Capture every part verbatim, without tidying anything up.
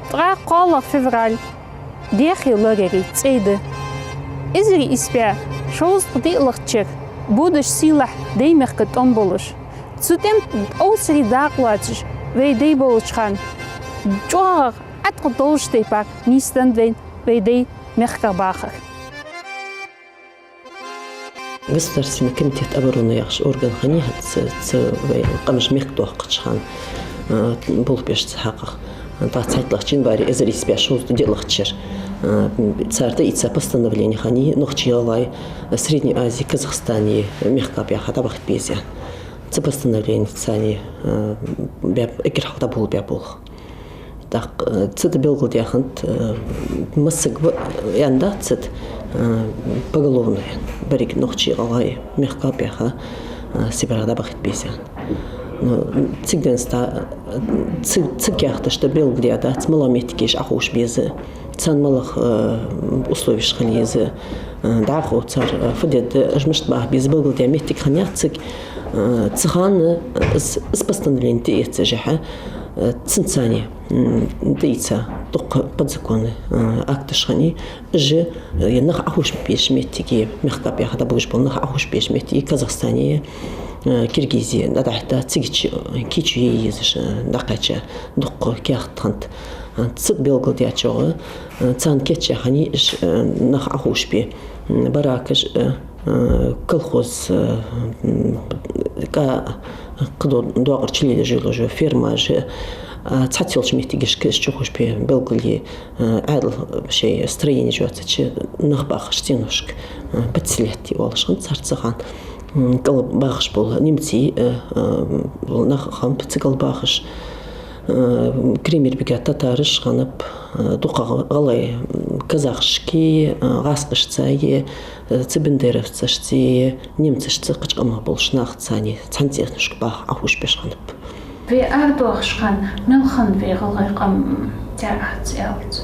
Ткъаь кхоалагӀа февраль — Даьхе лораерий цӀай да. Эзар ийс бӀаь шовзткъеи диълагӀча шера бодаш сийлахь Даймехка тӀом болаш, цу тӀема тӀа овсаре дакъа лоацаш вай дай болча хана, чӀоагӀагӀа Ӏаткъа долча тайпара нийсденнад вайна вай дай мехках бахар. Государственный комитет обороны яхаш орган хиннай хӀанз, цу вай къамаш мехкадоаккхача хана, а, болх беш цу хьакъехьа. ДӀахо цхьайтталагӀча январе эзар ийс бӀаь шовзткъеи диълагӀча шера, а, цар тӀаийца постановлени хиннай Нохчий-ГӀалгӀай, Средней Ази, Казахстане мехках баьха дӀабахийта беза. Цу постановленица царна, а, баьб, эггара хьалха дӀаболабаьб болх. ТӀаккха, э, цу тӀа белгалдаьхад, э, массаг ва-, яьннай цу тӀа, э, поголовно, берригаш Нохчий-ГӀалгӀай мехках баьха, э, Сибрера дӀабахийта беза. Ну, цига денз та, э, цига, цига каьхаташта белгалдаьдац, малагӀа моттигаш Ӏоховша беза, царна малагӀа, э, условеш хила еза, э, дӀахо цар, э, фу де деза, уж мишта баха беза белгалдаь моттиг хиннаяц цига, э, цу хана, э, из, из постановлени тӀаэцаш хьа, э, цунца царна, м, тӀаийца дукха подзаконни, э, акташ хиннай, уж, э, нах Ӏоховша безача моттиге, мехках баьха дӀабугаш бола нах Ӏоховша безача моттиге Казахстане, э, Киргизе дӀадахьийта, цига чу, э, кийчо е езаш, э, дӀакхаьча дукха каьхат хиннад. Э, цига белгалдаьчох, э, царна кийчо хиннай уж, э, нах Ӏоховша бе, м, баракаш, э, э, колхоз, э, м, кӀа-, кхыдола доакъар чулелаеш йола фермаш, э, цхьацца йолча моттигашка уж чухуш бе белгалъе, э, Ӏаьдал шоай строенеш йоацача нах бахаш цӀеношка, э, подселять оалаш хиннад цар цу хана. М, кӀал бахаш бола немций, э, э, нах хиннаб цу кӀал бахаш, э, Кремль бигад татараш хиннаб, э, дукха гӀалгӀай, м, казахашкеи, э, гӀазкхашцеи, э, цу бандеровцашцеи, немцашца, кхыча къамах болча нахаца цхьана цӀеношка баха Ӏоховша беш хиннаб. Вай арадоахаш хана мел хиннад вай гӀалгӀай къам, тӀа ац аьлча?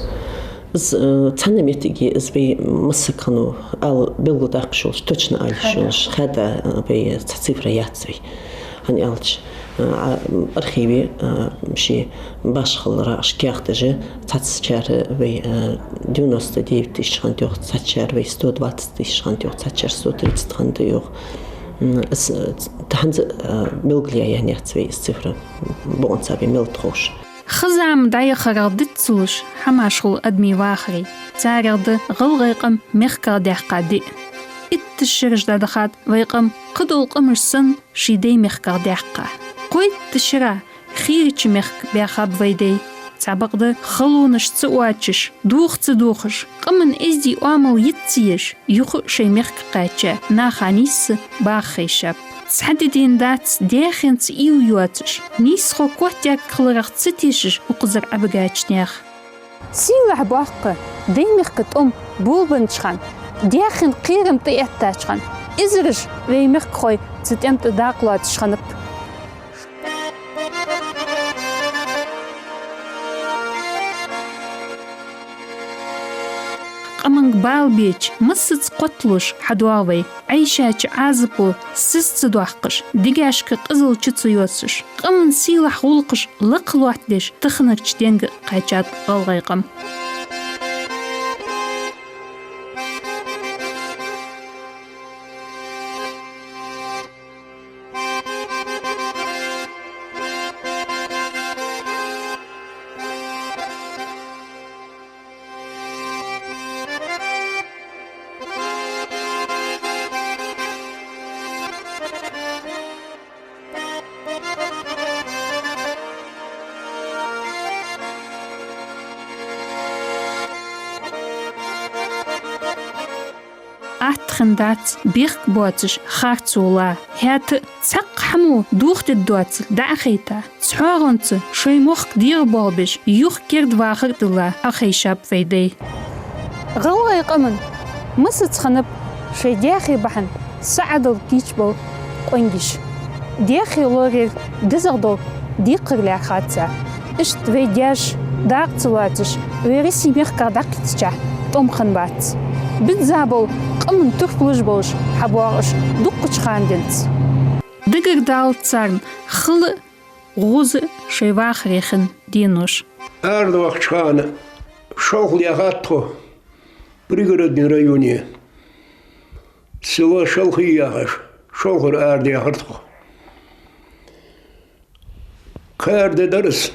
Из, э, цхьан моттиге из вай массаг хиннав ала белгалдаккха йиш йолаш, точно ала йиш йолаш, хадда, э, вай цхьа цифра яц вай. ХӀана аьлча, э, а, архиве, э, ший башхалара аш каьхаташ, цхьаццачар вай, э, девяносто девять тысяч хиннад йоах, цхьаццачар вай сто двадцать тысяч хиннад йоах, цхьаццачар сто тридцать хиннад йоах. М, из, э, ц-, тахан, э, белгалъяь яц вай из цифра, бокъонца вай мел тховш. Ха-зама дӀаяхарах диц ца луш, хӀамаш хул адамий вахаре. Царех да гӀалгӀай къам мехках даьккха диъ. Итташ шераш дӀадахад вай къам, кхыдола къамаш санна, ший дай мехках даьккха. Кхойтта шера хийрача мехка баьхаб вай дай. Цхьабакъда халонаш ца оачаш, дохаца дохаш, къаман эздий оамал йиц ца еш, юха шоай мехка кхаьча наха нийсса баха хайшаб. Цхьа ди дийна дац Даьхенца уйла йоацаш, нийсхо котъяккха хиларах ца тешаш укхазара Ӏобигача наьха. Сийлахь боккха Даймехка тӀом болабеннача хана, Даьхен кхерам тӀаэттача хана, эзараш вай мехкахой цу тӀема тӀа дакъа лоацаш хиннаб. Къаманга бала беча, массаза кхотталуш хьадоагӀа вай, Ӏайшача Ӏазапо саз ца доаккхаш, дегашка къизал чу ца йоссаш, къаман сийлахь гӀулакхаш лакха лоаттадеш, таханарча денга кхаьчад гӀалгӀай къам. Атта хиннадац бехк боацаш харцо ла. ХӀаьта а цхьаккха хӀамо дохадергдоацар дӀа а хайтад, цхьоагӀонца шоай мохк дегӀабоалабеш, юха керда вахар а дилла Ӏохайшаб вай дай. ГӀалгӀай къаман массаза хиннаб шоай Даьхе бахьан саӀадал кийча бола къонгаш. Даьхе лораяр дезагӀа дола декхар лаьрхӀад цар. Иштта вай даьша дакъа ца лоацаш, вай Россе мехках дӀакхийттача тӀом хиннабац. Бизза бола къаман турпалаш болаш хьабоагӀа уж дуккхача хана денз. Дагардалац царна хала а, гӀоза а шоай вахаре хинна денош. Арадоахача хана Шолхал яхад тхо, Пригородни районе. Село Шолхи яхаш, Шолхара арадаьхар тхо. Кхаьра ди дар из.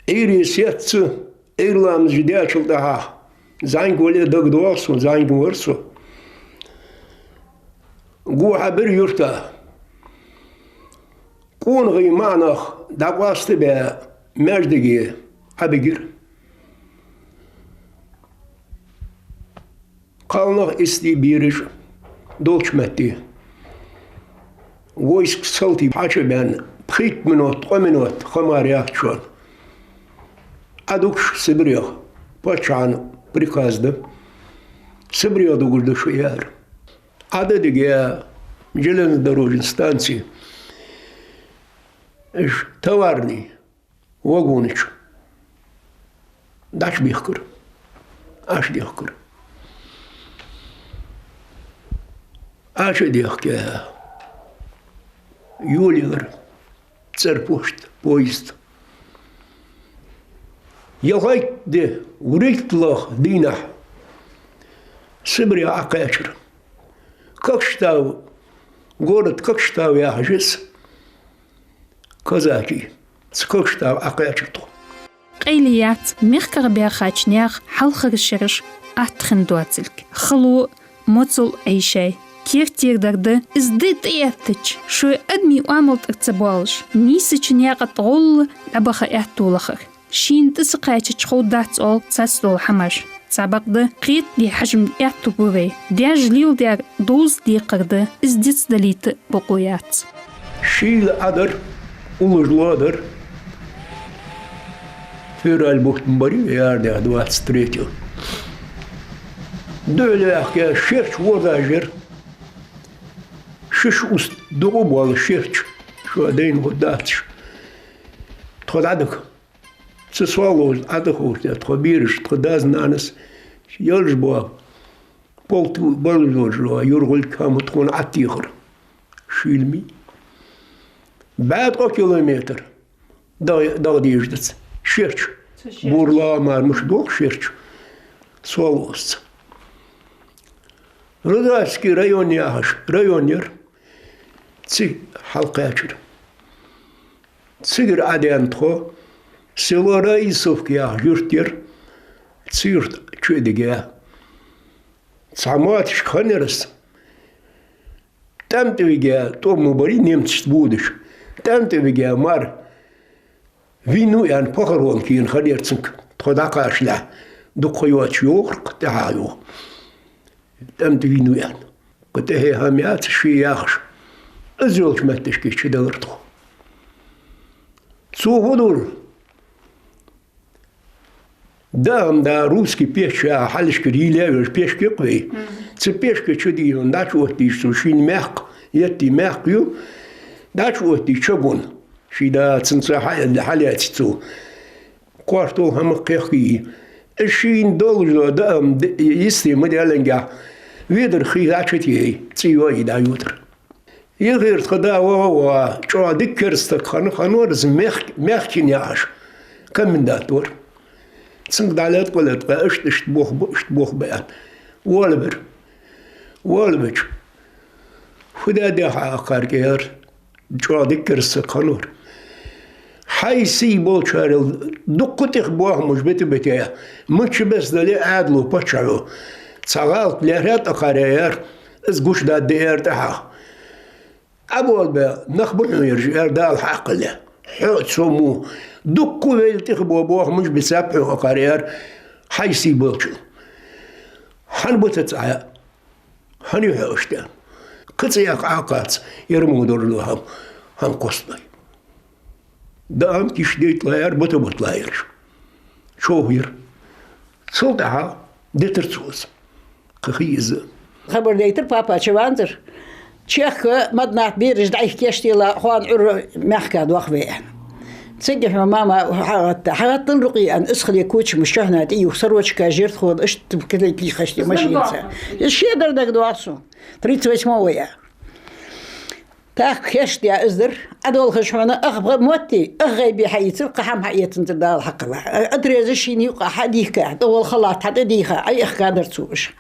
Ӏуйре сеца, Ӏуйра ламаз даьчул тӀехьагӀа, зӀамига вале а дагадоагӀа сона, зӀамига вар со. Го хьабир юрта. КӀонгий маӀа нах дӀакъоастабаь, маьждиге Ӏобигар. Кхалнах, истий, бераш долча метте. Войска салтий хьачубаьнна, пхийтта минот, ткъо минот ха мара яц шоана. Ӏодугаш Сибрех, паччахьа приказ да. Сибрех дугаш да шо, яхар. Ӏодигар железнодорожни станце. Уж товарни вагонаш дӀачубехкар. Ӏочудехкар. Ӏочудехка, йолаелар цӀерпошт, поезд. Ялхайтта ди, вурийтталагӀа дийнахьа Сибре Ӏокхаьчар. Кокчетав, город Кокчетав яхаш я из. Казаки. Цу Кокчетаве Ӏокхаьчар тхо. Къайле яц мехках баьхача наьха хьалхара шераш атта хинна доацилга. Хало, моцал Ӏийшай. Керттера дар да, из ди тӀаэттача, шоай адамий оамал тӀара ца боалаш, нийсача наькъа тӀа гӀолла дӀабаха аьттув лахар. Шийна тӀа ца кхаьчача ховргдац оал цхьацца дола хӀамаш. Цхьабакъда, кхетаде хьежам аьттув ба вай. Даьша леладаьр довза декхар да, из дицдалийта бокъо яц. Шийла Ӏа дар, уллаш лоа дар. Февраль бутт ма барий, яхар да, двадцать третьего. Духьале аьхка шерч возаш яр. Шиш уст дукха бола шерч, шо дайна хӀама дац. Тхо дӀадига. Цу соалоза Ӏодахача, тхо бераш, тха дас-нанас, ялж боа, полту балжолжо, юргӀулг хӀама тхона Ӏотехар. Шийла мий. БӀаь ткъо километр дагӀа, дагӀа дезаш да цу шерча. Цу шерча. Бурла мара муш дох шерча. Соалозаца. Рузаевский район яхаш район яр. Цига хьалкхаьчар. Цигара Ӏодена тхо, село Раисовка яха юрт яр, цу юрта чу а дигар. Цхьа моттигашка хиннаяр из. ТӀем тӀа вига, тӀом ма барий немцашца бодаш. ТӀем тӀа вига мара вийнав аьнна похоронка енна хиннаяр цунга, тхо дӀакхачалехь, дукха ха йоацаш йоахар-кх, тӀехьа йоах. ТӀем тӀа вийнав аьнна. Кхы тӀехье хӀама яц ший яхаш. Из йолча метташка чудалар тхо. Цо фу дора? Даам да, русский печь яха, хьалхашкара йийлла йола печь я-кх вай. Мгм. Цу печка чу дийна, дӀачуоттадеш цо шийна маькх, етта маькх ю, дӀачуоттадеш чугун. Ший да, цунца хьа-, хьалаьцача цо. Кхоачаш дола хӀама кхехкий. Из шийна долаш дола даам д-, йисте ма даьллинге, ведар хий дӀачутеи, цӀий йои дӀайотар. Юхера тха да ваха а ваха, чӀоагӀа дика керста саг хинна, хиннавар из Мех-, Мехкин яхаш, комендант вар. Цунга дӀалаьтта, къа лаьтта, къа иштта, иштта бох ба, иштта бох ба аьнна. Воалабир. Воалабича. Фу даьд хьа акхар кӀера? ЧӀоагӀа дика керста саг хиннавар. Хьай сий болчарел дуккха тӀех боахамаш бита-бита, мичча беса дале а Ӏаьдало, паччахьо цхьа гӀалат лаьрхӀад акхаре, аьлар, из гучадаргда, аьлар тӀехьагӀа. Ӏа болабе нах ба хьона ераш, аьлар, Дала хьакхале. Хьо а цо мо. Дуккха вайл тӀех бо-, боахамаш бицаб хьона акхар, аьлар, хьай сий болчул. ХӀана бита цу Ӏа? ХӀана ю хьо иштта? Кхы цӀи яккха Ӏа а кхаьча, ер мо долаш дола хӀама, хӀама кхоссаду. Даам кийчдайталахь, аьлар, бита-биталахь, аьлар. Човхаяр. Цул тӀехьагӀа дитар цо из. Кхы хий из. Хабар дайтар папа чу ванзар. Чехка маднат бераш дӀайха кеш тела, хоан Ӏур мехка дох ве. Цига хьо мама хьагӀатта, хьагӀаттан рукъи ан исхале куча муш чохьна тӀе юх сорочка жертхур, иштта килай пихашти машинца. Из шедар дагадоагӀа сона. Тридцать восьмого я. ТӀаккха хешт я из дар, Ӏадолхаш хьона ах б-, мотти, ах гӀайби хьаийцар, кхы хӀама хьаэцанзар Дала хьакхелла. Отреза шийна юкъа хьадийхка, тӀагӀолла халат хьатӀадийха, Ӏайихка дар цо уж.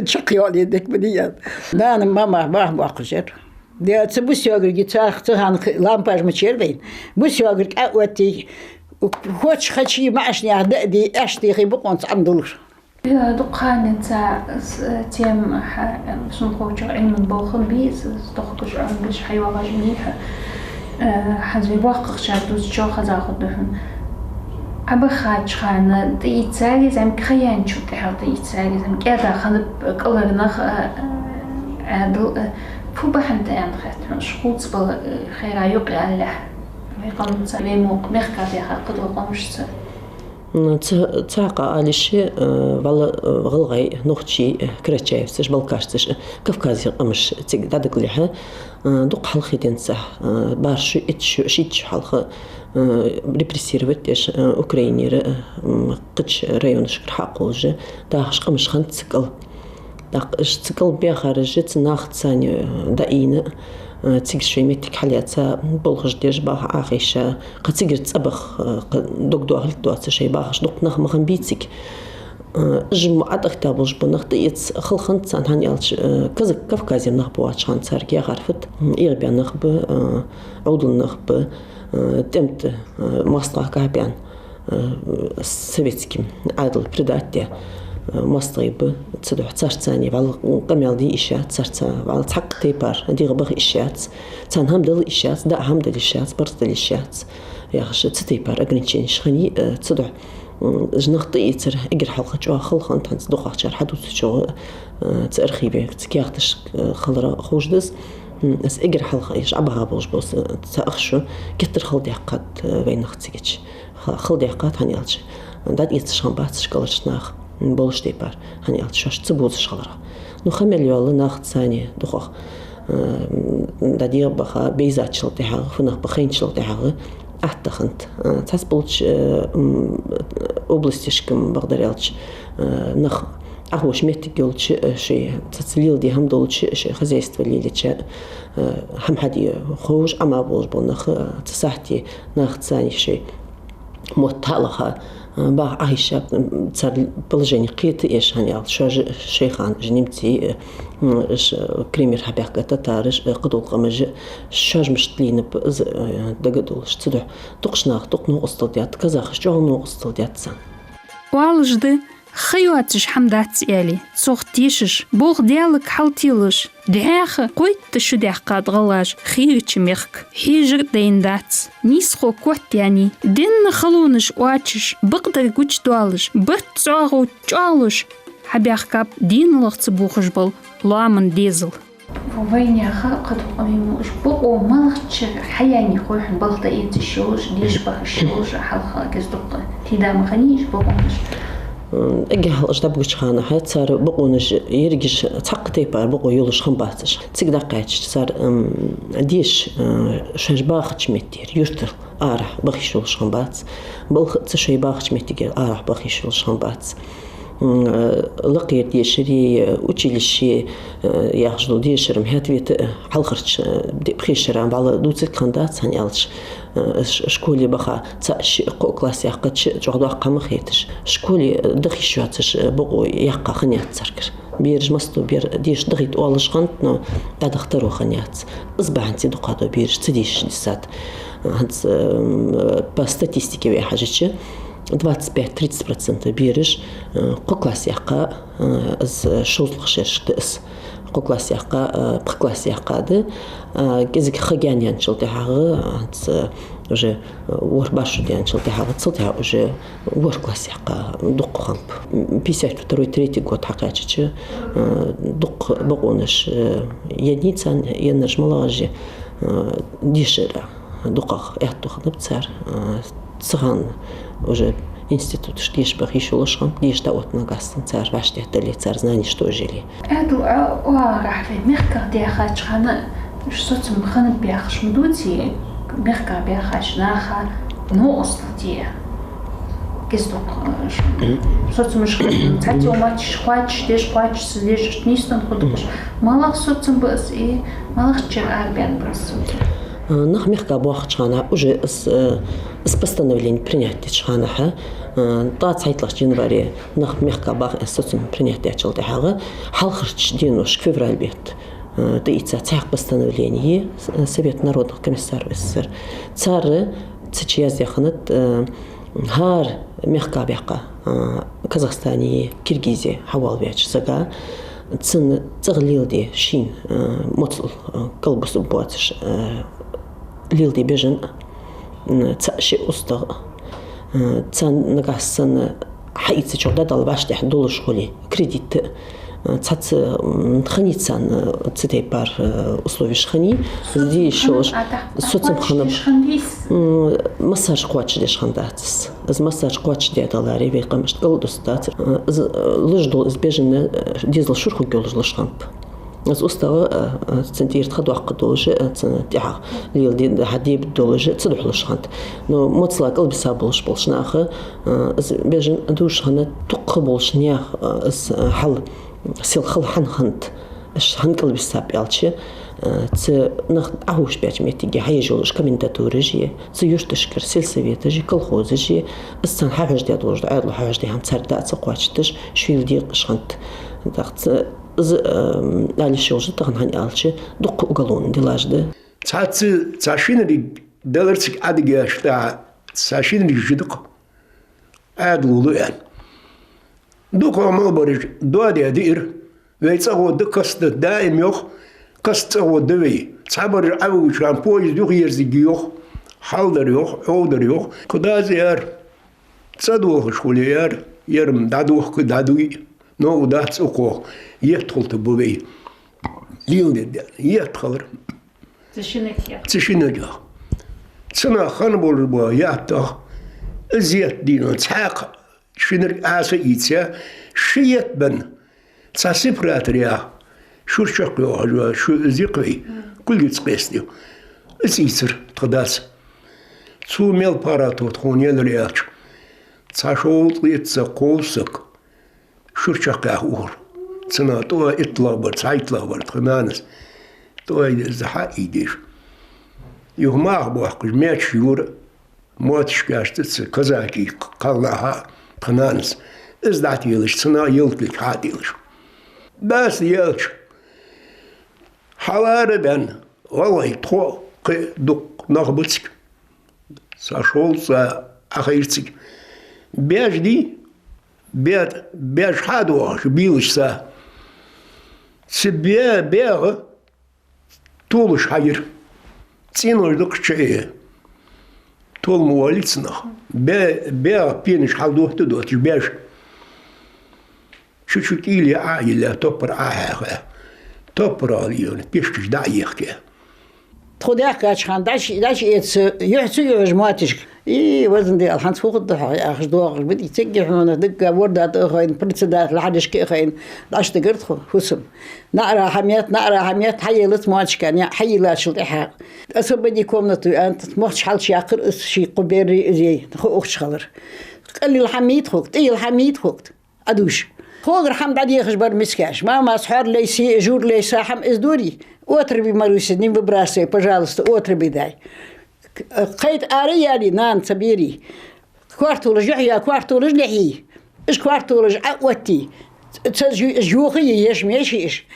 Чакхйоалае дика ма дий аьнна. Нана-мама бах боаккхаш яр. Де, цу бусалба йогарга цхьа, цу хана лампаш ма яр вайна. Бусалба йогарга Ӏооттий, коча хачи маӀача наьха даа дий, аьшта дехий бокъонца Ӏомадуллар. Э, дукха хана денз цхьа, с-, тема хьа-, сунхочох Ӏилман болх бий, с-, с-, дохкаш Ӏомабеш хьайоагӀаш мий хьа. Э, хьа вай боккхагӀчар дувцачох хеза хургда хьона. Ӏобахача хана тӀаийцар из, зӀамига ха яьнначул тӀехьагӀа тӀаийцар из, зӀамига кӀаьда хиннаб кӀалхара нах, э, э, Ӏаьдал, э, фу бахьан да аьнна хет хьона, уж хувцабала, э, хайра юкъе алалехь. Вай къамаца, вай мохк мехка баьха кхыдола къамашца. М, ца-, цхьаькха ала йиш я, э, вӀалла, э, гӀалгӀай, нохчий, э, карачаевцаш, балкашцаш, э, Кавказера къамаш цига дӀадагалехьа, э, дукха хьалхе денз, э, бархӀ шу, итт шу, шийтта шу хьалха, э, репрессировать деш, э, Украинера, э, м, кхыча районашкара хьакхоллаш, дахаш къамаш хиннад цу кӀал. ТӀаккха уж цу кӀал баьхараш цу нахаца цхьана, э, дӀаийна, э, цига шоай моттиг хьалаьца, болхаш деш, баха Ӏохайша, кхы цигара цӀабаха, э, кхы дог доахалийта доаца шоай бахаш дукха нах ма хиннабий цига. Э, уж мо ӀотӀахийта болаш бола нах тӀаэца хала хиннад царна, хӀана аьлча, э, казак-, Кавказера нах боацача хана царга яхар фуд, м, эгӀабаь нах ба, э, Ӏовдала нах ба, э, тӀем тӀа, э, моастагӀа кхайкабаь, э, советски Ӏаьдал предать даь, э, моастагӀий ба, цудухьа царца цхьана вӀалла къамаьл де йиш яц, царца вӀалла цхьаккха тайпара дегӀабаха йиш яц, царна хӀама дала йиш яц, даа хӀама дала йиш яц, барзкъа дала йиш яц. Яхаш, цу тайпара ограниченеш хиннай, э, цудухьа, м, уж нах тӀаэцар эггара хьалха чӀоагӀа хала хиннад, хӀанз дукхагӀчар хьадувцачох, э, цу архиве, цу каьхаташка, э, хилар ховш да из. М, из эггара хьалха уж Ӏобаха болаш бола цхьа ах шу геттара хала даьккхад, э, вай нах цигача. Ха-, хала даьккхад, хӀана аьлча дӀатӀаэцаш хиннабац уж кӀалхарча наха, м, болча тайпара, хӀана аьлча шоаш ца бувзаш хиларах. Ну, ха мел йоалла нахаца цхьана дукхагӀа, э, м, дӀадегӀабаха, бейзачул тӀехьагӀа, фуннагӀа ба хайначул тӀехьагӀа атта хиннад. Э, цхьаболча, э, м, областашка, м, бакъдар аьлча, э, нах Ӏоховша моттиг йолча, э, шоай цхьацца леладе хӀама долча, шоай хозяйство лелача, э, хӀама хьаде ховш, Ӏома болаш бола нах, э, цу сахьте нахаца цхьана шоай мотт хьалаха, э, баха Ӏохайша, м, цар положени кхетаеш, хӀана аьлча шоаш шоай хана уж немций, э, м, уж, э, Крымера хьабаьхка татараш, э, кхыдола къамаш, шоаш мишта лийнаб из, э, дагадоалаш. Цудухьа дукхача наха дукха новкъостал даьд, казахаша чӀоагӀа новкъостал даьд царна. Оалаш да, ха йоацаш хӀама дац аьле, цох тешаш, болх Даьлага хьалтелаш, дӀаьха кхойтта шу даьккхад гӀалгӀаша хийрача мехка. Хьежар дайна дац. Нийсхо котъяьннай. Денна халонаш оачаш, бакъдар гучадоалаш, барт цӀоагӀо чӀоагӀлуш хьабаьхкаб денал ца бохаш бола лоаман дезал. Вайнаьха кхыдола къамаьл мо уж бокъо малагӀча хьаяьннай хой хьона, балха тӀаэцаш йолаш, деша бахаш йолаш, хьалха кӀезига-дукха тийда ма хиннайий уж бокъонаш? М, эггара хьалха уж дӀабигача хана хьа цар бокъонаш, ерригаш цхьаккха тайпара бокъо йолаш хиннабац уж. Цига дӀакхаьчача цар, м, деша, э, шоаш бахача меттера, юртара арахьа баха йиш йолаш хиннабац. Балха а цу шоай бахача меттигера арахьа баха йиш йолаш хиннабац. М, э, лакхера дешари, э, училище, э, яхаш дола дешар-м хӀаьта вета, э, хьалхарча, э, де-, пхе шера-м вӀалла дувцаргхиннадац, хӀана аьлча, э, ш-, школе баха цаӀ, шиъ, кхоъ класс яьккхача чӀоагӀа доккха хӀама хеташ. Школе, э, даха йиш йоацаш, э, бокъо яьккха хиннаяц царгара. Бераш массадола бер деша дахийта оалаш хиннад, но дӀадаха таро хиннаяц. Из бахьанца дукхагӀдола бераш ца дешаш дисад. ХӀанз, м, по статистике вай хьежача, двадцать пять-тридцать процентов бераш, э, кхо класс яьккха, э, из шовзткъа шерашка да из. Кхо класс яьккха, э, пхи класс яьккха да. Э, кӀезига ха гаьна яьнначул тӀехьагӀа, хӀанз, э, уже, э, ворхӀ-бархӀ шу даьнначул тӀехьагӀа, цул тӀехьагӀа уже ворхӀ класс яьккха дукха хиннаб. Пятьдесят второй, третий год хьакхаьчача, э, дукха бокъонаш, э, еннай царна, еннараш малагӀаш я, э, дешара дукхагӀа аьттув хиннаб цар, э, цу хана уже институташка деша баха йиш йолаш хиннаб, деша дӀаоттанна гӀастан цар вӀаштӀехьадале, цар знанеш тоже яле. Ӏаьдал, а, оагӀорахьа вай мехках даьхача хана, уж соцам хиннаб яхаш ма дувций, мехках баьхача наха новкъостал де. Из дукха, э, ш-, соцамаш хилар, цхьацца моттигаш кхоачашдеш, кхоачашдеш, нийсденна хургдолаш. МалагӀа соцам ба из, и малагӀча чура арабаьнна ба из соцам? Э, нах мехка боахача хана, уже из, э, из постановление принять деча хана, э, ткъаь цхьайтталагӀча январе нах мехка баха из соцам принять даьчул тӀехьагӀа, хьалхарча деношка, февраль бетта, э, тӀаийца цхьаькха постановление, э, Совет народных комиссаров СССР. Цар цу чу яздаь хиннад, э, хӀара мехка баьккха, э, Казахстане, Киргизе хьавоалаваьча сага, цун цӀагӀа леладе шийна, э, моцал, э, кӀалбусаргбоацаш, э, леладе бежан, м, цаӀ-шиъ устагӀа, э, царна нагахьа санна хьаийцачох дӀадала вӀаштӀехьа долаш хуле, кредит, э, цхьацца, м, хиннай царна, э, цу тайпара, э, условеш хиннай, из де йиш йолаш, соцам хиннаб, м, массараш кхоачашдеш хиннадац из. Из массараш кхоачашдаь даларе, вай къамашта кӀалдусаргдац. Э, из, э, луш дола из бежан, э, дезал шура хургйолаш луш хиннаб. Из устагӀа, э, э, цун тӀера тха доаккхаргдолаш, э, цун тӀехьагӀа леладе, хьадебаргдолаш, цудухьа луш хиннад. Но моцала кӀалбиса болаш болча наха, э, из бежан дувш хиннад, дукха болча наьха, э, из, э, хьал, сел хала хӀана хиннад, уж хӀана кӀалбисаб аьлча, э, цу нах Ӏохувшабаьча моттиге хьаеш йолаш комендатураш я, цу юрташкара сельсоветаш я, колхозаш я, из царна хьахьожадаь долаш да, Ӏаьдало хьахьожадаь хӀама цар дӀа а ца кхоачийташ, шийла декъаш хиннад. ТӀаккха цу Из, ам, ала йиш йолаш да тахан, хӀана аьлча, дукха уголовни делаш да. Цхьацца, цхьа шинариг далар цига Ӏадигаш тӀа, цхьа шинариг жи дукха Ӏаьдало лу аьнна. Дукха мел бараш доаде диъар, вай цӀагӀо да каста даим йоах, каста цӀагӀо да вай. Цхьабараш Ӏовугача хана поезд юхаерзаргья йоах, хьалдар йоах, Ӏовдар йоах. Кхы даза яр, цӀадохаш хуле яр, яр-м дӀадохка, дӀадуй. Новкъа дац укхох, етт хултаргба вай. Леладергда, етт хилар. Цу шинарга етт. Цу шинарга. Цу наха хинна болаш ба еттах, из етт дийнахьа цхьаькха шинарг Ӏаса ийца, ши етт бенна. Цхьа сепаратор я, шура чакхйоахаш ва, шу зикхвей, кулгаца къестаю. Из ийцар тха дас. Цо мел паргӀато тхона елар аьлча, цхьа шовзткъеи цхьа кховзткъа саг шура чакхъяха ухар. Цунах тӀоа иттлагӀбар, цхьайттлагӀбар тха нанас. ТӀоа из хьаийдеш. Юха маха боаккхаш, маьчеш йора, моттигашца цу казакий кхалнаха тха нанас. Из дӀателаш, цунах ялталга хьателаш. Дас яьлча, хьалара бен, валлахӀи, тхо кхы дукха нах ба цига. Цхьа шовзткъа Ӏохайра цига. Беш дий, бе-, беш хьадоагӀаш, бийлаш са. Цу бе-, бега толаш хьайра. ЦӀенош дукха чу а толаш ма валлий цунах. Бе-, бега пенаш хьалдотта дотташ беш. Чу-чу кӀийле Ӏа а йилле, топпар Ӏа а хьаькха. Топпара а лийона, пешкаш дӀа а ехка. Тхо даьхкача хана дӀаш-, дӀаш эца юхь ца юхьаш моттигашка. И, везан Даьла, хӀанз фу хургда хьогӀ, яхаш доагӀаш ба, и цига хьона дагга ворда тӀа а хайна, председатель хьадешка а хайна, дӀаш дагар тхо, фусам. НаӀара хьаметта, наӀара хьаметта, хьаелац моттигашка, наӀа хьайийллачул тӀехьагӀа. Освободи комнату, аьнна, мохча хьалча яьккхар из, ший кхо беррий из, ху ухча хилар. КӀалйила хӀама йий тхога, тӀайила хӀама йий тхога. Ӏадувш. Хьогара хӀама дӀадехаш бар мискаш. Мамас хьор лейса, жур лейса хӀама из дорий? Отруби, Маруся, не выбрасывай, пожалуйста, отруби дай. Кхайта ара ялий, нана, цу берий. Коартолаш юхьъяь, коартолаш лехьий. Уж коартолаш Ӏооттий. Цу жу-, жуха е еш, меший уж.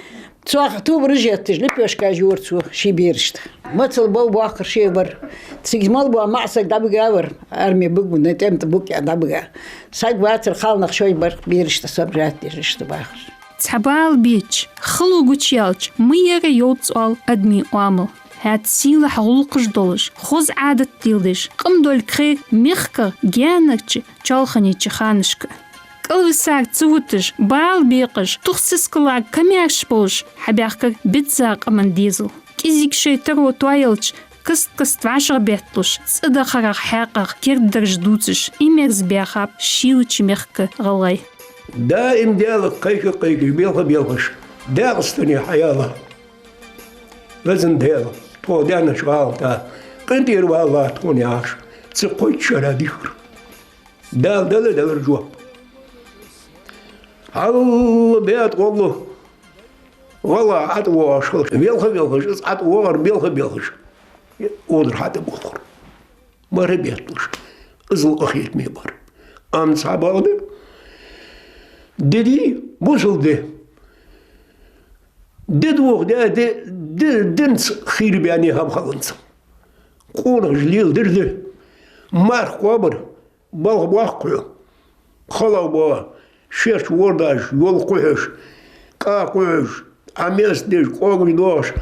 Цох тубараш етташ, лепешкаш йора цо ший берашта. Моцал бовбоаккхар ше вар. Цига мел бола маӀа саг дӀабига вар. Арме бугу, не тӀем тӀа буг а дӀабига. Саг вацар, кхалнах шоай бар, берашта снабжать деш, иштта бахар. Цхьа бала беча, хало гучаяьлча, ма яра йовз цӀоал адамий оамал. ХӀаьта сийлахь гӀулакхаш долаш, хоза Ӏадат деладеш, къам долга хайра мехках гаьнарча чоалхане чу ханашка. КӀалвисар ца вуташ, бала бекъаш, тух сискалга камаьрша болаш хьабаьхкар бизза къаман дезал. КӀезига шоай таро тоаялча, каст-каста вӀашагӀбетталуш, цӀадахарах, хьакъах кердадараш дувцаш, имерза баьхаб шийлача мехка гӀалгӀай. Даим Даьлага кхайка-кхайкаш, белха-белхаш, Даькъастане хьаяла. Везан Даьла, тхо даьннача гӀалата къинтӀера валла тхона яхаш, цу кхойтта шера дихар. Дала дала далар жоп. Хьалла бетта гӀолла. ГӀалгӀа ӀотӀавоагӀаш хилча, велха-велхаш, из ӀотӀавоагӀар белха-белхаш, одар хьатӀаболхар. Мара бетталуш, иззал къахетаме бар. Амма цхьабакъда, ди дий, бусалба ди. Ди дохадаь, ди, ди, динца хийра баьнна хӀама хиланза. Къонахаша леладер ди. Марха кхобар, балха боаккх хьо. ХалагӀа боагӀа, шерача вордаш йолла кхухьаш, кӀа кхухьаш, Ӏа места деш, кӀогаш доагӀаш,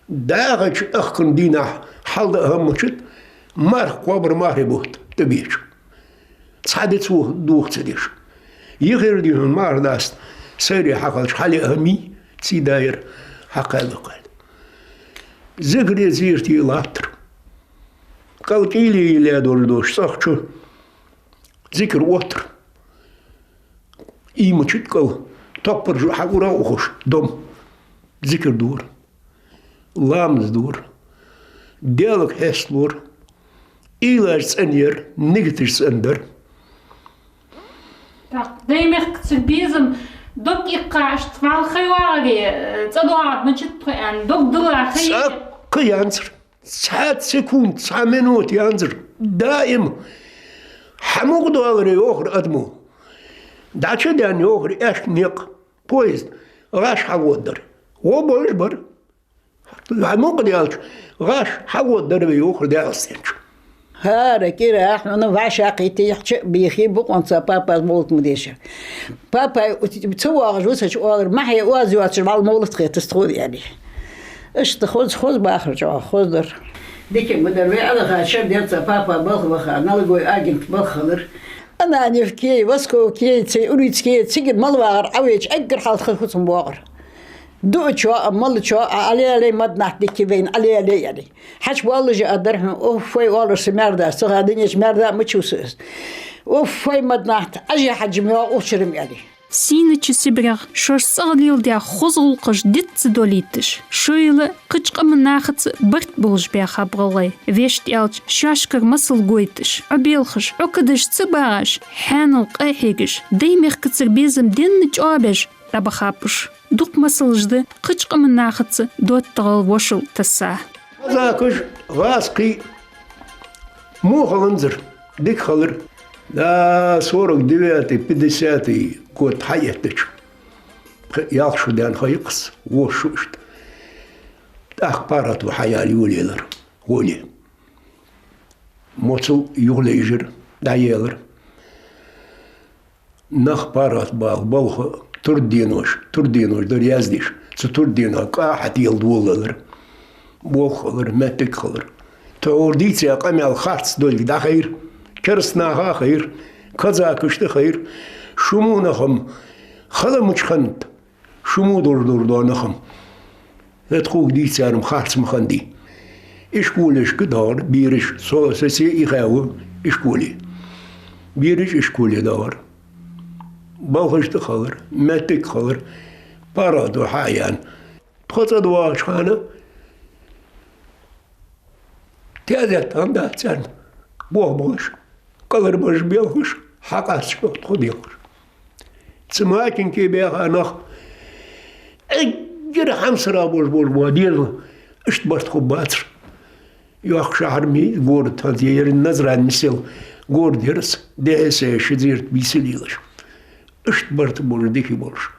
дӀахача ахкан дийнахьа хьалда а хӀама мичад, марха кхобар, мархий бутт тӀабеча. Цхьа ди цо доха ца деш. Йихир дий хьона марха даста, сайре хьакхелча, хьале а хӀама йий, ций дайра, хьакхаьлла кхаьлла. Зикаре, зерате латтар. Кхал кӀийле йилла долаш дош цӀагӀа чу. Зикар оттар. Иймача кӀал, топпараш хьаура ухаш, дом. Зикар дора. Ламаз дора. Даьлага хьесталора. Уйлаш цӀена яр, нигаташ цӀена дар. Так, Даймехкаца безам дог иккхаш, вӀалла хай вагӀаре, цӀадоагӀаргда мичад тхо аьнна, дог дилла хай. ЦӀаккха янзар. Цхьа секунд, цхьа минут янзар. Даим. Хьа мукъа доаллара йоахар адамо. ДӀачудаьнна йоахар аьшка никъ, поезд, гӀаш хьагӀоддар. Гӏо болаш бар. Хьа мукъа даьлча, гӀаш хьагӀоддар вай йоахар Даьла стенча. ХӀара кӀира хьона вӀашагӀкхийтта, чу а бийхи, бокъонца папас болт ма деша. Папай ца воагӀаш висача оалар: «Ма хье, оаз йоацаш вӀалла мовлат хетац тхона», — аьнна. Иштта хоза, хоза бахар чӀоагӀа, хоза дар. Дика ма дар, вай Ӏалаха шер дерца папа балха ваха, налоговый агент балха хилар. Ананьевкеи, Восковкеи, цу Уруцкеи, цига мала вагӀар Ӏавеча, эггара хьалха хӀуцам боагӀар. Дуачо а, малачо а, Ӏалелай, маднахьа дика вайна, Ӏалелай, аьнна. Хьача боллаже а дар хьона, уф, вай оалар са маьрда, ца ха динеча маьрда а ма чувса аз. Уф, вай маднахьа, Ӏажи хьаджа мео ухчарам, аьнна. Сийнача Сибрегӏа шоаш цӀагӀа леладаь хоза гӀулакхаш диц ца долийташ, шоайла кхыча къаман нахаца барт болаш баьхаб гӀалгӀай, вешта аьлча, шоашкара масал гойташ, Ӏобелхаш, Ӏокадаш ца багӀаш, хьанал къахьегаш, Даймехкацара безам денна чӀоагӀбеш дӀабахаб уж. Дукха масалаш да кхыча къаман нахаца доттагӀал вошал тесса. Казакаш, гӀазкхий, во хиланзар, дика хилар. Да, сорок девятый, пятидесятый год хьаэттача, ялх шу даьнна ха я-кх из, ворхӀ шу иштта. ТӀаккха паргӀато хьаяьлар, йолаелар гӀоле. Моцал юхалайжар, дӀаелар. Нах паргӀата бала, балха, турденош, турденош дар яздеш. Цу турденех кӀа хьателла долалар. Болх хилар, моттиг хилар. Тхьовра дийца къамаьл харц долга дӀахайра. Кераста наха а хайра, казакашта а хайра. Шу мо нах-м хала мича хиннад. Шу мо долаш дола нах-м. Э, тхога дийцар-м харц ма хиннадий. Ишколашка доагӀар бераш, со, со се ихав ишколе. Бераш ишколе доагӀар. Балхашта хилар, моттиг хилар, паргӀато хьаяьнна. Тхо цӀадоагӀача хана тезет хиннадац царна. Бохабалаш, кӀалхарбараш, белхаш, хьакъасташ тхо делхаш. Цу Макинке баьха нах эггара хьамсара болаш болаш бола дезал, иштта барт хургбацар. Йоккха шахьар ма йий, город хӀанз я, ер Назрань миссел город яр из, дехьа-сехьа ши зерат бийса лелаш. Иштта барт болаш, дика болаш.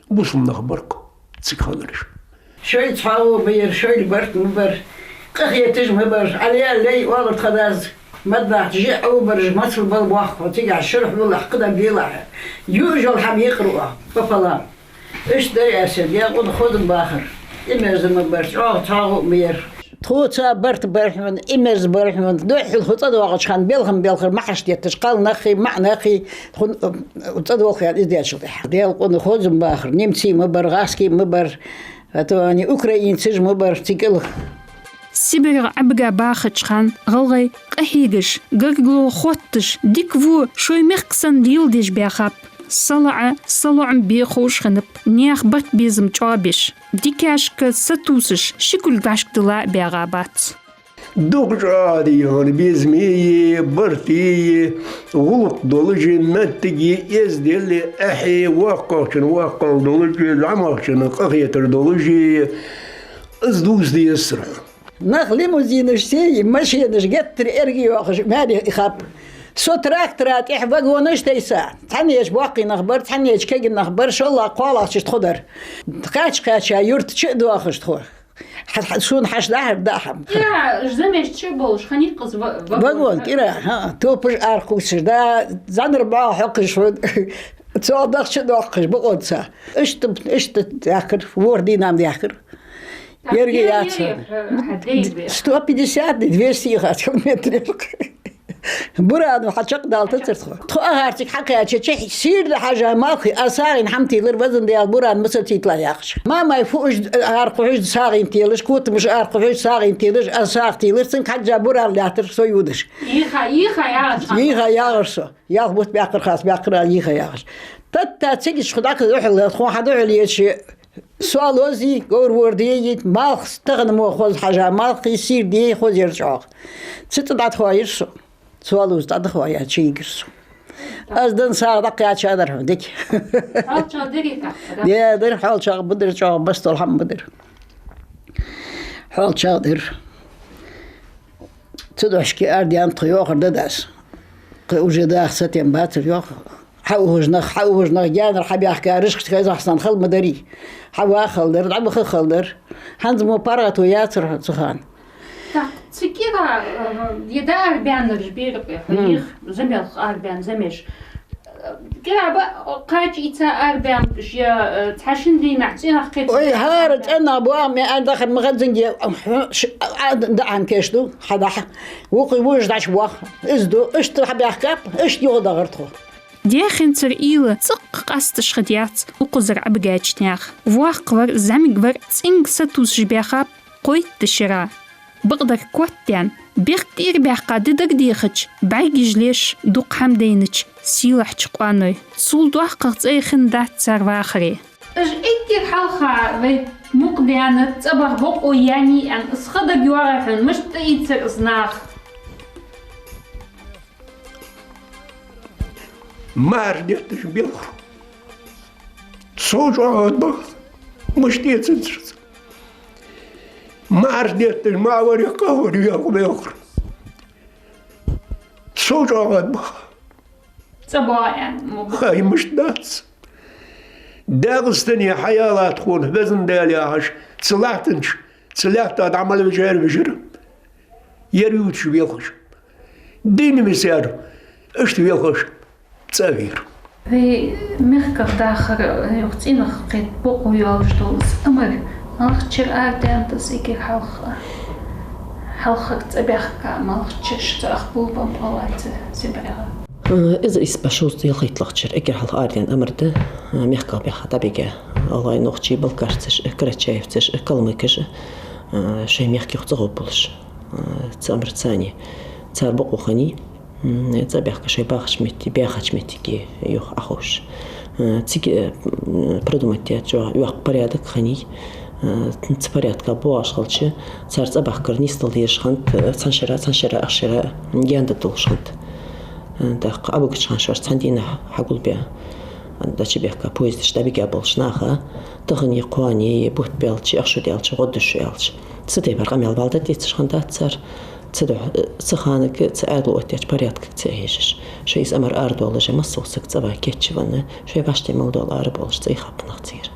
Бусалба нах бар-кх цига хиннараш. Шоайла цхьоагӀо ма яр, шоайла барт ма бар, къахеташ ма бар, Ӏалелай, оалар тха дас, маднахьа жиӀ Ӏовбараш, мацал бала боаккх хьо, цигахьа шурхьа валахь, кхыдар делахь, юаш йола хӀама екъар оаха пополам. Иштта дар аьсса, Даьла къуна хоза бахар, имерза ма бар, чӀоагӀа цхьоагӀо ма яр. Тхоца барт бар хьона, имерза бар хьона, духхьал хьо цӀадоагӀача хана белхам белхар ма хьаштетташ, кхалнахи, маӀанахи, хьона, э, цӀадолхаяр из дечул тӀехьа. Даьла къуна хоза бахар, немций ма бар, гӀазкхий ма бар, а то они украинцаш ма бар, цигала. Сибрегӏа Ӏобига бахача хана гӀалгӀай къахьегаш, гаргало хотташ, дика-во шоай мехка санна леладеш баьхаб. СалоӀа, салоӀам бе ховш хиннаб, наьха барт-безам чӀоагӀбеш. Дикашка сатувсаш, ши кулг вӀашкадилла а баьгӀа бац. Дукха чӀоагӀа дий хьона безамеи, бартеи, гӀулакх долаш, моттиге, эздел, эхь, воккхагӀчун воккхагӀа долаш, зӀамагӀчунна къахетар долаш, из дувца дезар. Нах лимузинашца, машинашца геттара эрга йоахаш маьре хаппа. Со трактора тӀехьа вагонаш тайса. Цхьаннеча боккхий нах бар, цхьаннеча кагий нах бар, шоллагӀа, кхоалагӀча тхо дар. Кхаьча-кхаьча юрта чу а доахаш тхо. Хьа-, хьа-, сона хьаьша дахьар да хьама. КӀира, замеш чу болаш, хьаникъаз ва-, вагон. Вагон, кӀира, хӀаа, топаш арахувсаш, да, зӀанар бӀоагӀа хьокхаш, цо дахча доаккхаш, бакъонца. Иштта, иштта даьхкар, ворхӀ дийнахьа даьхкар. Так, еррига е-, яц. Е-, е-, хьа дей бе. Сто пятьдесят, двести яхац километр. Буран хьачакхдалийтацар тхо. Тхо ахарцига хьакхаьчача, сийрда хьажа малх, а сагӀийна хӀама телар, вазан дел буран ма сацийта яхаш. Мамай фуаш арахухьаш сагӀийна телаш, котамаш арахухьаш сагӀийна телаш, а сагӀа телар, цунга хьежжа буран лаьттар со йодаш. Йиха, йиха яхаш. Йиха яхаш со. Ялх бутт баьккхар хас, баьккхар а йиха яхаш. Тата цига чу дӀакхаьчача, хьадухьал еш, Соалоз, говр-ворда йита, малх тахан мо хоза хьажа, малх сийрда хоза яр чӀоагӀа. Цу тӀа дӀатӀахоайир со. Соалоз дӀатӀахоаяь чуйигар со. Аз дан сагӀа дӀакхаьчадар хьона дика. ХьоалчагӀа дир-кх, да? Де, дир, хьоалчагӀа ба дир, чӀоагӀа баста дола хӀама ба дир. ХьоалчагӀа дир. Цу дошке арадаьннад тхо, йоахар да дас. Кхы уже даха сатем бацар, йоах. Хьаухаш нах, хьаухаш нах, гаьнара хьабаьхка ришхача Казахстане хала ма дарий. Хьаваха хала дар, дӀабаха хала дар. ХӀанз мо паргӀато яцар хьо цу хана. Так, цу кӀира, э, е да арабаьннараш бера-кх, хьо, мм, йиха, замел арабаьнна замеш. КӀира ба кхача ийца арабаьннараш, е, э, цхьа-шин дийнахьа цӀенах кхетар. Ой, хӀара цӀенах боагӀа, ме ан дахар ма хазанге, хьо, ш-, а, а, да ан кеш ду, хьадахьа. Вукхо вуж дӀачубоах. Из ду, иштта хьабаьхкаб, иштта юхадахар тхо. Даьхенцара уйла цӀаккха къасташ хиннаяц укхазара Ӏабигача наьха. Воккха вар, зӀамига вар, цӀенга сатувсаш баьхаб кхойтта шера. Бакъдар котдаьнна, бехк тӀера баьккха ди дагадехача, бӀаргаш леш, дукха хӀама дайнача сийлахьча къоаной. Цул доккхагӀа цӀай хиннадац цар вахаре. Уж эггара хьалха вай мукъа даьннад, цӀабаха бокъо яьннай аьнна, из ха дагайоагӀий хьона, мишта тӀаийцар из наха? Маьрша детташ белхар. Цо чӀоагӀа баха, мишта эцанзар из. Маьрша детташ маӀа варех къахьо ваьха белхар. Цо чӀоагӀа баха. ЦӀабоагӀа аьнна мо ба. Хай, мишта дац. Дагестане хьаялад тхона, везан Даьла, яхаш, цу лаьттанча, цу лаьтта дӀа мел вижар вижар. Ер юташ велхаш. Дийна висар, иштта велхаш цӀавир. Вай мехках дахар, юха цӀенах кхета бокъо йолаш дола из амар, малхчара арадаьннад из эггара хьалха? Хьалхара цӀабаьхка малхчаш, цу Ахбулба, Аллайца, Сибрера. Э, из исс бӀаь шовзткъа ялхайттлагӀча шера эггара хьалха арадаьнна амар да, э, мехках баьха дӀабига, гӀалгӀай, нохчий, балкарцаш, э, карачаевцаш, э, калмыкаш, э, шоай мехка юха цӀагӀо болаш. Э, цу амарца цар бокъо хиннай, м, цӀабаьхка шоай бахача метте, баьхача метте юха Ӏоховш. Э, цига, э, м, продумать даь чӀоагӀа йоккха порядок хиннай. Э, цу порядка боагӀаш хилча, цар цӀабахкар нийсдала дезаш хиннад, э, цхьан шера, цхьан шера, ах шера гаьна дӀадолаш хиннад. Э, тӀаккха Ӏабигача хана шоаш цхьан дийнахьа хьагулбаь, дӀачубаьхка поездаш дӀабига болча наха, тахан е кхоана, е бутт баьлча, ах шу даьлча, гӀоддаш шу аьлча. Цу тайпара къамаьл бала дӀадецаш хиннадац цар. Цудухьа, э, цу ханага, цу Ӏаьдало оттаяьча порядкага ца хьежаш. Шоай из амар арадоалаш, массаволча сага цӀавала кийчвенна, шоай вӀаштӀехьа мел дола арабоалаш цӀай хаппа нах цигара.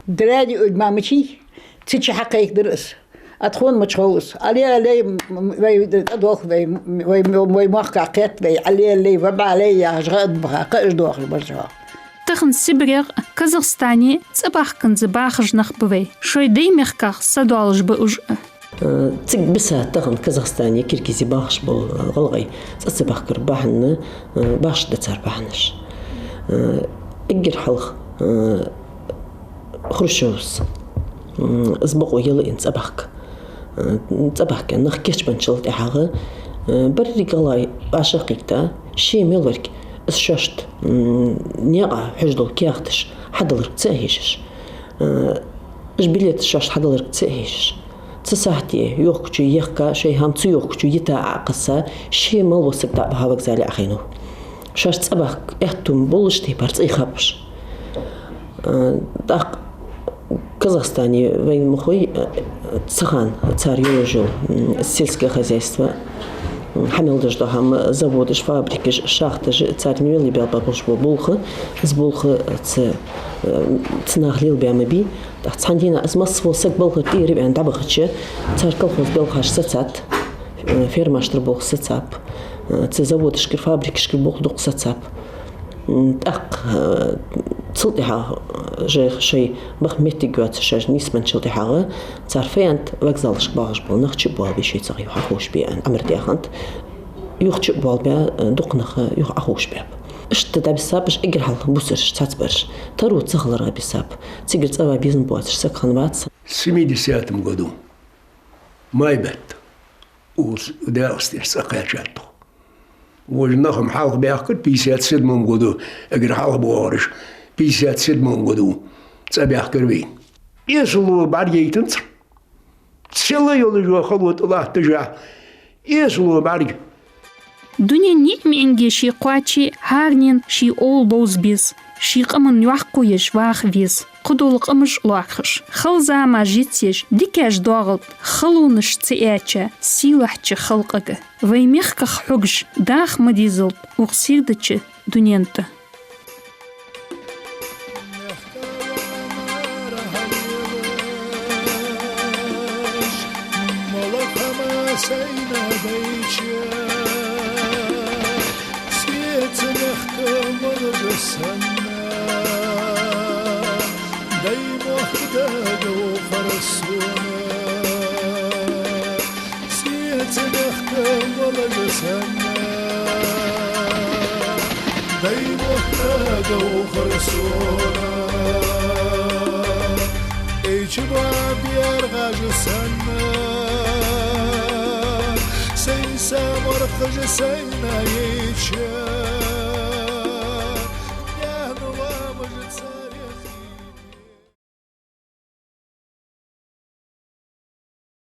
Дради уж мамачий, цу чу хьакхайкадар из. А тхона мича хов из. Алле, алле, м, м, вай, м, тӀадолх вай, м, вай, м, вай мехках кхет вай, алле, алле, ва бӀале яхаш, гӀа а баха, кхы а уж доахаш бар чӀоагӀа. Тахан Сибрех, Казахстане цӀабахканза бахаш нах ба вай. Шоай даьй мехках са доалаш ба уж а. Э, цига биса тахан Казахстане, Киргизе бахаш бола, э, гӀалгӀай цӀа ца бахкар бахьан, э, башха да цар бахьанаш. Э, эггара хьалха, э, Хрущёвс, м, из бокъо ялаенна цӀабахка. Э, цӀабахка нах кийчбенначул тӀехьагӀа, э, берригаш гӀалгӀай вӀашагӀкхийтта, ше мел варг из шоашта, м, наькъа хьожадола каьхаташ хьадаларга ца хьежаш. Э, уж билеташ шоашта хьадаларга ца хьежаш. Цу сахьте йохкачо йохка, шоай хӀама ца йохкачо йита Ӏокхосса, ше мел вола саг дӀа а баха вокзале Ӏохайнав. Шоаш цӀабахка аьттув болаш тайпара цӀи хапаш. Э, тӀаккха Казахстане вайна ма хой, э, цу хана цар йолаш йола, м, сельское хозяйство, м, хьа мел деш дола хӀама, заводаш, фабрикаш, шахташ, цар мел лелабаь болаш бола болх, из болх цу, э, цу наха лелабаь ма бий. ТӀаккха цхьан дийнахьа из массавола саг балхара тӀера ваьнна дӀабахача, цар колхоз белхаш сецад, э, фермашкара болх сецаб, э, цу заводашкара, фабрикашкара болх дукха сецаб. М, тӀаккха, э, цул тӀехьагӀа, э, жайх шоай баха моттиг йоацаш, шоаш нийсбенначул тӀехьагӀа, цар фаянт вокзалашка багӀаш бола нах чу а боалабаь, шоай цӀагӀа юха Ӏоховшабаь, аьнна, амар даь хиннад. Юха чу а боалабаь, э, дукха нах юха Ӏоховшабаьб. Иштта дӀабисаб уж эггара хьалха бувцараш цхьаццабараш. Таро ца хиларах бисаб. Цигара цӀавала безам боацаш саг хиннавац. В семидесятом году май бетта укхаза Дагестане цӀа кхаьчад тхо. Вож нах-м хьалха баьхкар, пятьдесят седьмом году, эггара хьалха боагӀараш, пятьдесят седьмом году цӀабаьхкар вайна. Эсала бӀаргаяйтанзар. Села йолаш йола хало тӀалатташ, эсала бӀарга. Дунен ниӀмаьнге ше кхоаче, хӀаранена ший овла бовза беза, ший къаман йоккхо еш ваха веза. Кхыдола къамаш лоархӀаш, хала зама жицъеш, дикаш доагӀалда, халонаш ца эча, сийлахьча халкъага. Вай мехках хьогаш даха ма дезалда укх сийрдача дунен тӀа. Малахама сайна дайча, цецамехка молажа санна, даймохк дага ухар сона. Цецамехка молажа санна, даймохк дага ухар сона. Эча баб яргӀажа санна, сай са мархажа сайна еча.